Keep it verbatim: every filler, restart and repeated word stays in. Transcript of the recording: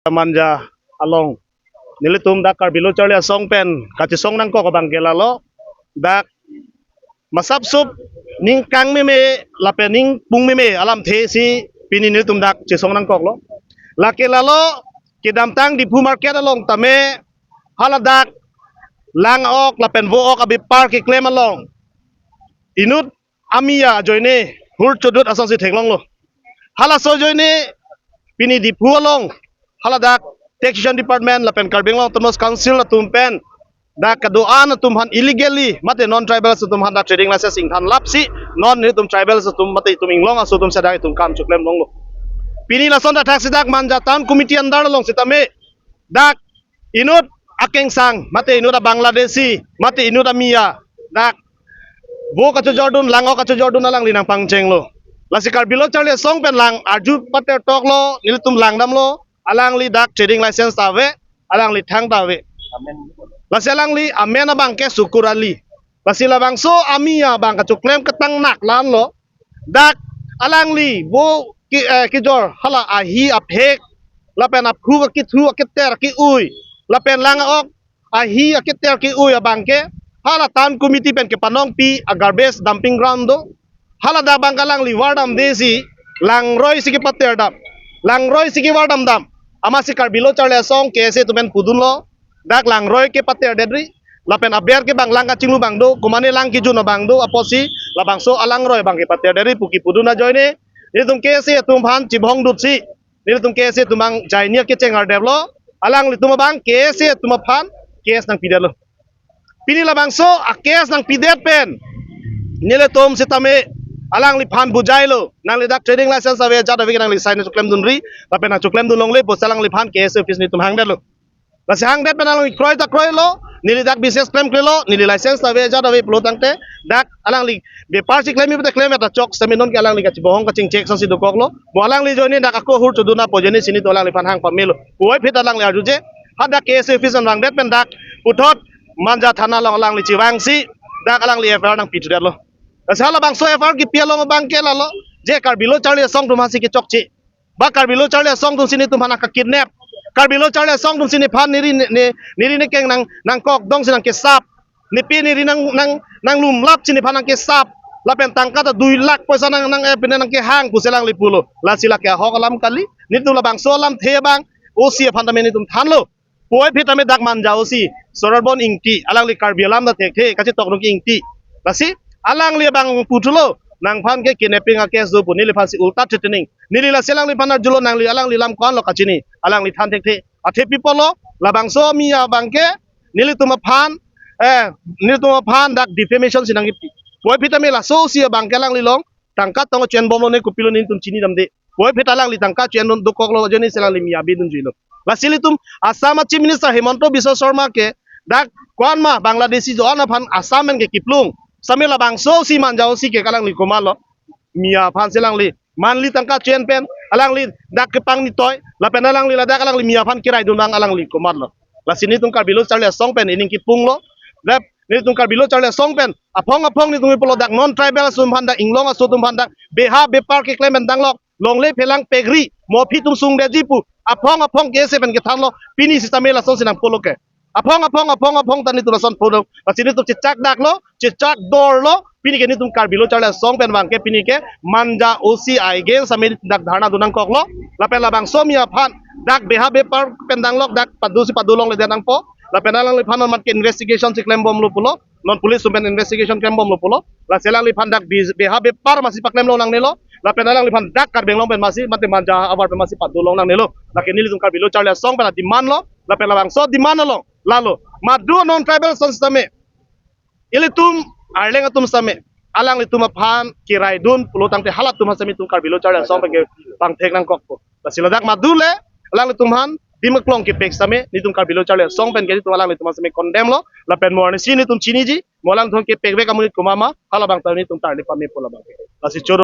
Manja along nelitum dak Karbi Lo Charli Asong pen kachesong nangkok abang ke lalo, dak masap sup ning kangmeme lapen ning pungmeme alamthe si pini nelitum dak chesong nangkoklo. Lake lalo, kedamtang Diphu market along tame haladak lang-ok lapen vo-ok abepar keklem along inut amiya ajoine hur chodut asonsi theklonglo. Halaso ajoine pini Diphu along haladak Taxation Department lapen Karbi Anglong Autonomous Council atum pen dak kedo-an atum aphan illegally mate non tribals atum aphan dak trading license ingthan lapsi non nelitum tribals atum mate itum inglong aso atum si dak itum kam choklem longlo. Pini lason dak thaksi dak Manja Town Committee under along sitame dak inut akengsang mate inut a-Bangladeshi mate inut amiya dak vo kachojordun, lang-ok kachojordun alangli nangpangchenglo. Lasi Karbi Lo Charli Asong pen lang arju pater toklo, nelitum langdamlo, alangli dak trading license ta ave, alangli thang ta ave. Lasi alangli amen abang ke Sukur Ali. Lasi labangso amiya abang kachoklem ketang nak lanlo. Dak alangli vo ki, eh, kijor hala ahi aphek lapen aphu akithu aketer ki-ui lapen lang-ok ahi aketer ki-ui abang ke hala Town Committee pen kepanongpi a-garbage dumping ground do. Haladak abang ke alangli vardamde si langroi si kepater dam, langroi si kevardam dam. Amatsi Karbi Lo Charli Asong K S A atum pen pudunlo, dak langroi kepater detri lapen aber ke bang lang kachinglu abang do, komane lang kijun abang do apotsi labangso alangroi abang kepater detri pu kipudun ajoine nelitum K S A atum aphan chibong dutsi nelitum K S A atum abang jaini akecheng ardeplo, alanglitum abang K S A atum aphan case nangpidetlo. Pini labangso a-case nangpidet pen nelitum sitame alangliphan bujailo, nangli dak trading license ave ajat ave ke nangli sign choklemdunri lapen nangchoklemdun longle pusi alangliphan K S A office nelitum hangdetlo. Lasi hangdet pen alangli kroi ta kroilo, neli dak business klemklelo, neli license ta ave ajat ave pulo tangte, dak alangli bepar si klem ipu ta klem ta chok sitame non ke alangli kachibohong kachingchek asonsi dokoklo. Mo alangli ajoine dak ako hur chodun apot ajoine si nelitum alangliphan hang pamelo. Puvoiphit alangli arjuje, hadak K S A office an vangdet pen dak puthot Manja thana along alangli chevangsi dak alangli F I R nangpithudetlo. Lasi halabangso F I R kipi along abang ke lalo, je Karbi Lo Charli Asong atum aphansi kechokche. Ba Karbi Lo Charli Asong atum si nelitum aphan nangkakidnap. Karbi Lo Charli Asong atum si nephan neri ne, ne, neri nekeng nang, nangkokdong si nangkesap. Nepi neri nang, nang, nanglumlap si nephan nangkesap. Lapen tangka ta dui lakh poisa nang, nang, eh, pine nangkehang pusi alangli pulo. Lasi lake ahok alam kali. Nelitum labangso alamthe abang O C aphan tame nelitum thanlo. Puvoiphit tame dak Manja O C Sorarbon Ingti, alangli Karbi alam ta thekthe, kachetok nung ke Ingti. Lasi alangli abang puthulo, nangphan ke kidnapping a-case do pu, neliphansi ulta threatening. Neli lasi alangliphan arjulo, nangli alangli alam ko-anlo kachini, alangli than thekthe. Athe pi apotlo, labangso amiya abang ke nelitum aphan, eh, nelitum aphan dak defamation si nangkipi. Puvoiphit tame laso O C abang ke alangli along tangka tong chen bomlo ne kopilo nelitum chinidamde. Puvoiphit alangli tangka chen dun dokoklo ajoine si alangli miya bidun juilo. Lasi ilitum Assam a-Chief Minister Himanta Biswa Sarma ke dak ko-an ma Bangladeshi do-an aphan Assam pen ke kiplung. Sitame labangso O C Manja O C ke alangli komatlo. Miya aphansi alangli manli tangka chen pen alangli dak kepangni toi lapen alangli ladak alangli miya aphan kiraidun abang alangli komatlo. Lasi nelitum Karbi Lo Charli Asong pen ining kipunglo. Dak nelitum Karbi Lo Charli Asong pen aphong aphong nelitum pulo dak non tribal atum aphan dak inglong aso atum aphan dak beha bepar keklem pen danglok longle phelang pekri mo aphi atum sungdetji pu aphong aphong K S A pen kethanlo, pini sitame lasonsi nangpulo ke. Aphong aphong aphong aphong ta nelitum lason pulo. Lasi nelitum chechak daklo, chechak dorlo, pini ke nelitum Karbi Lo Charli Asong pen abang ke pini ke Manja O C against sitame dak dharna dun nangkoklo. Lapen labangso miya aphan dak beha bepar pen danglok dak padusi padu longledet nangpo. Lapen alangliphan non mat ke investigation si klembomlo pulo. Non police atum pen investigation klembomlo pulo. Lasi alangliphan dak bi-, beha bepar masi paklem long nangnelo. Lapen alangliphan dak Karbi Anglong pen masi mate Manja avar pen masi padu long nangnelo. Lake nelitum Karbi Lo Charli Asong pen a-demand lo. Lapen labangso demand along lalo, madu non tribal ason sitame ilitum Arleng atum sitame alanglitum aphan kiraidun pulo tangte halatum sitame itum Karbi Lo Charli Asong pen ke pangthek nangkokpo. Lasi ladak madu le alanglitum aphan dim aklong kepek sitame nelitum Karbi Lo Charli Asong pen ke nelitum alanglitum sitame condemn lo. Lapen mo arnisi nelitum chiniji, mo alangtum kepekvek amonit komat ma, halabang ta nelitum tarli pamepo labang. Lasi choro